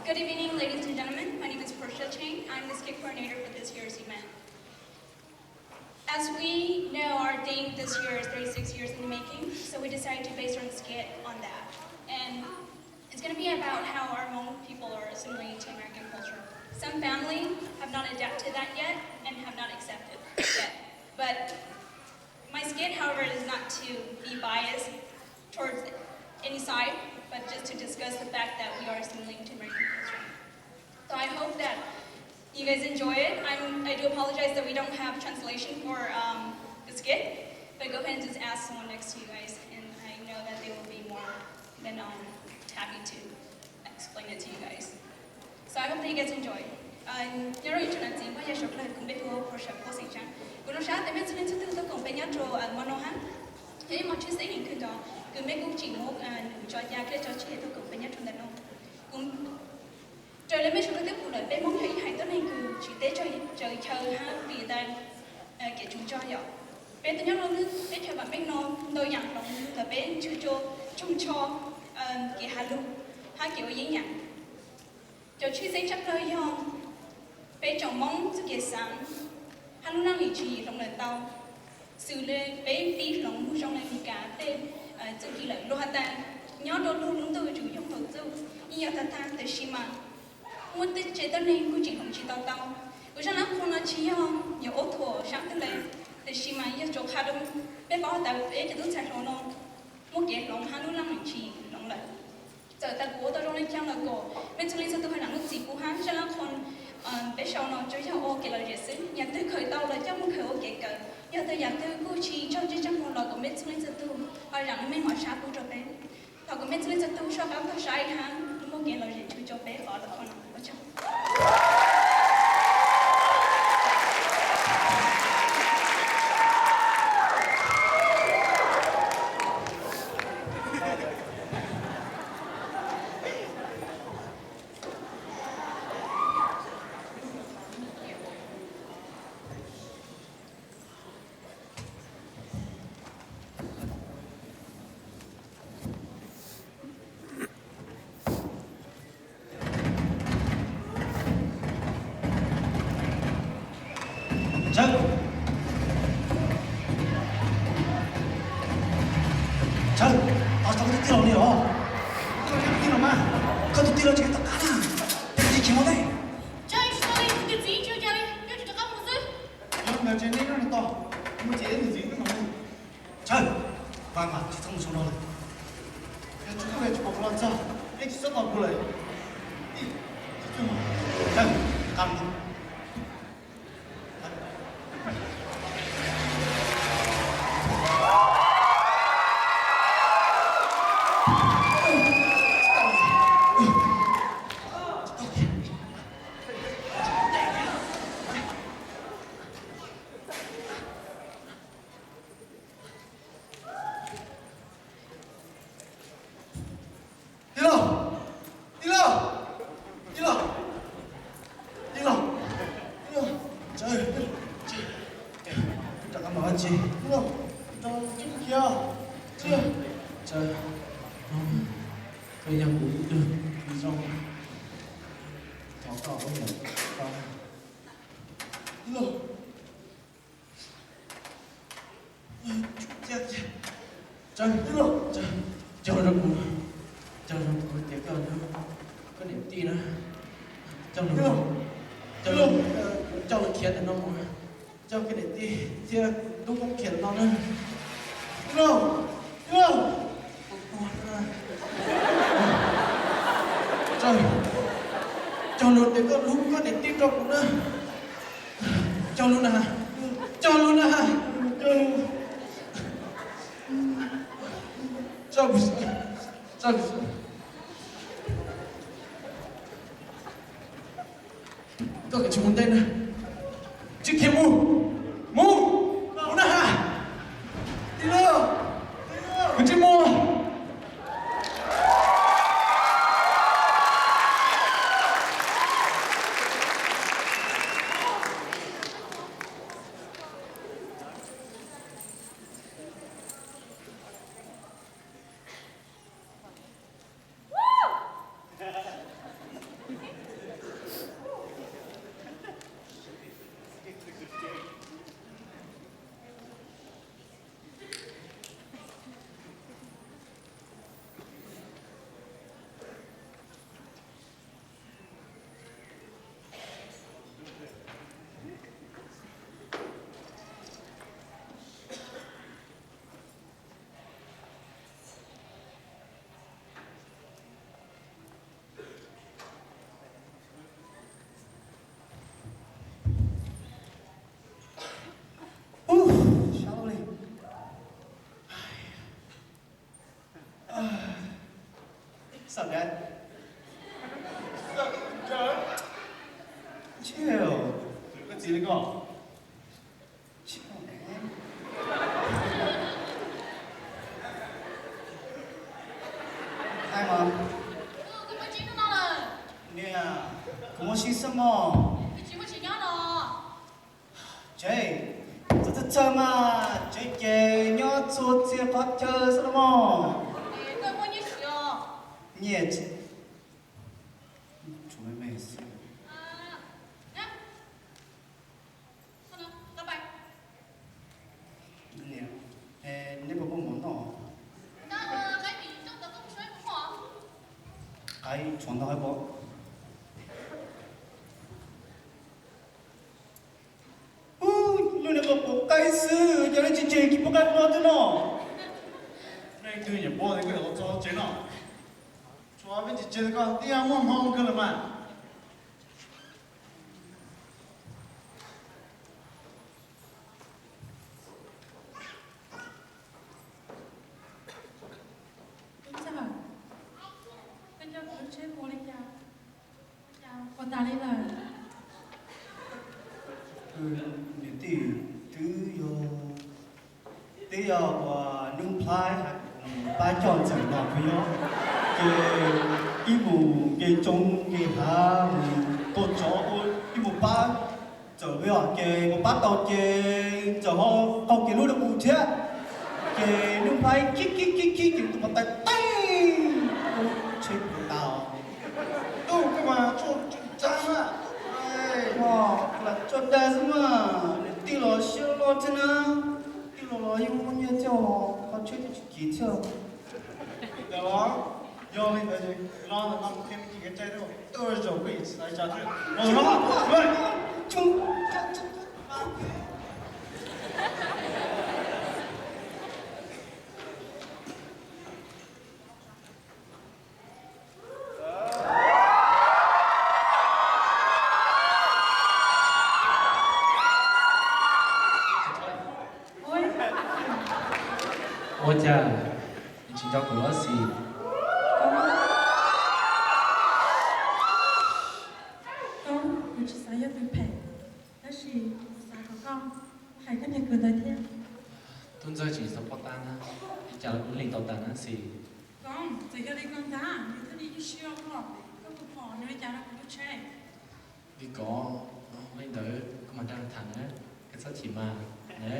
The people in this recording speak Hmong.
Good evening, ladies and gentlemen. My name is Portia Chang. I'm the skit coordinator for this year's event. As we know, our theme this year is thirty-six years in the making, so we decided to base our skit on that. And it's going to be about how our Hmong people are assimilating to American culture. Some family have not adapted to that yet and have not accepted it yet. But my skit, however, is not to be biased towards any side, but just to discuss the fact that we are assimilating to American culture. So I hope that you guys enjoy it. I'm, I do apologize that we don't have translation for um, the skit, but go ahead and just ask someone next to you guys, and I know that they will be more than um, happy to explain it to you guys. So I hope that you guys enjoy. Nyob rau ib tsoom nam txiv phooj ywg sawv daws, kuv npe hu ua Portia Xeem Tsheej. Kuv zoo siab tias mej txhua leej txhua tug tuaj koom peb nyob rau hmo no hab. Yog ib hmo tshwj xeeb heev kawg nkaus, kuv npe kuj tseem muab kuv tso ca thiab tso tseg tuaj koom peb nyob rau ntawm no. Kuv raws li mej sawv daws twb pum lawm, peb Hmoob yog ib haiv tuab neeg kws tsis teb tsawg chaw hab vim tas kev tswv tso yom. Peb tuaj nyob rau lub teb chaws vam meej no ntau yaam hloov tau peb ntswg tso tsoog tsho kev has lug hab kev ua yeeb yam. Cov tshwj xeeb tshaj plawg yog peb tsoom Hmoob txuj kev xaav hab lub neej lim tswv yim hloov lawm tau. Xws le peb pib hloov lug zoo le Meskas tej txuj ci lawm, luag has tas nyob rau lub lub ntuj yuav tsum yoog thaum txuj, yeej yog tag tag, tab sis mas muaj tej tsev tuab neeg kuj tseem hloov tsis tau tau. Kuv zaj lab qhua no tsis yog yuav ua thuam saab twg le, tab sis mas yog tsuas qha rau peb paub tas peb cov tub ntxhais hluas no muaj kev hloov hab lub neej lim tswv yim hloov lawm. Txawm tas kuv ua tau zoo le caag los kom mej txhua leej txhua tug haj zaam lub txim pub hab zaj lab qhua peb sau no tsuas yog ua kev lom zem xwb. Yam twg khaws tau los coj moog khaws ua kev kawm, yog tug yam twg kuj tsis tsaug ntsej tsaug muag los kom mej txhua leej txhua tug ho zaam lub meej mom sab pub rau peb. Thov kom mej txhua leej txhua tug soj qab taug saib hab muaj kev lom zem tshwm rau peb qhov lab qhua no. Ua tsaug. Tsawg, Tsawg, tos koj tus tij laug li os. Koj tus tij laug mas, koj tus tij laug tsis tom qab na, tsis khiav mus ne. Tsawg, tsis txhob mus sau no lawm. Yog tsis tuaj tsis pom kuv los txog, peb tsis txhob tos kuv lawm. Tsawg, qab mus. Tij laug, tij laug, tij laug, tij laug, tij laug, Tsawg, rov qab mus dab tsi? Tij laug, rau tib kiag, Tsawg, Tsawg, koj yog kuv ib tug zoo, thov koj ua yam koj. Tij laug. Tsawg, Tsawg, Tsawg, cog lus rau kuv, cog lus rau kuv tias koj hlub koj niam tij na. Cog lus, cog lus, cog lus khiav ntawm no mus, coj koj niam tij thiab tub koob khiav ntawm no na. Tij laug, tij laug. Tsawg, cog lus tias koj hlub koj niam tij rau kuv na. Cog lus na, cog lus na. Tsawg, Tsawg, koj kav tsij mus ntej na. Tsis khiav mus, mus, mus na has. Tij laug, kav tsij mus. What's up, Dad? What's up, John? Chill. Koj txiv li koj. Chill, man. Hi, Mom. Niam, kuv mus ua si xwb mog. Tsev, txawm txawg txawg mas tsev ces nyob txhua txhia qhov chaw xwb los mog. Nyiaj tsis, tshuav me me xwb. Neb puas muaj mov noj? Qaib tshuav ntau hab pob. Lub niag qhov pub qaib xwb, cas nej tsis tseg kis pub qaib no thiab no? Nej twg nyiam pub es koj yuav los txog tsev no. Tshuav peb tsis tseg koj tiag, muaj hmoo kawg los mas. Koj coj kuv lub tsheb mus li cas? Ua cas ua tas li lawm? Niam tij, twb yog, twb yog uas Nuj Nplhaib hais kuv pab coj Ntxawm los peb nyob, ces ib mus nce tsoob nce hav mus tua tsov ua ib mus pab Ntxawm peb os, ces mus pab tau ces Ntxawm ho qaug kiag lub rau kuv thiab. Ces Nuj Nplhaib khib khib khib khib ces tus pov tais teeb, tsheb puas tas. Tub, koj mas tsuj tsuj tsav na. Lam tso dag xwb mas, niam tij los siab loj thiab na, tij los los yeej muaj nyiaj thiab, qhov tsheb twb tsis kiv thiab. Yog los, yog li ntawd ces los ntawm no kuv qhia me ntsis kev cai rau, tuaj zaum peb tsis xav tsa thiab. Los, los. Ua cas tsis nco kuv los Xis? Koob, kuv tsis xav yog tus phem, tab sis kuv xav kom koj hais koj niag kwv ntawd thiab. Tub Ntxawg tseem xav poj tab na, li cas los kuv hlees tau tas na Xis. Koob, txawm yog li koj ntag, nws thiaj li ywj siab koj, koj puas pom nws li cas rau kuv lub tsheb? Li ko, li ntawd koj mam nrog tham na, koj txhob chim mas na.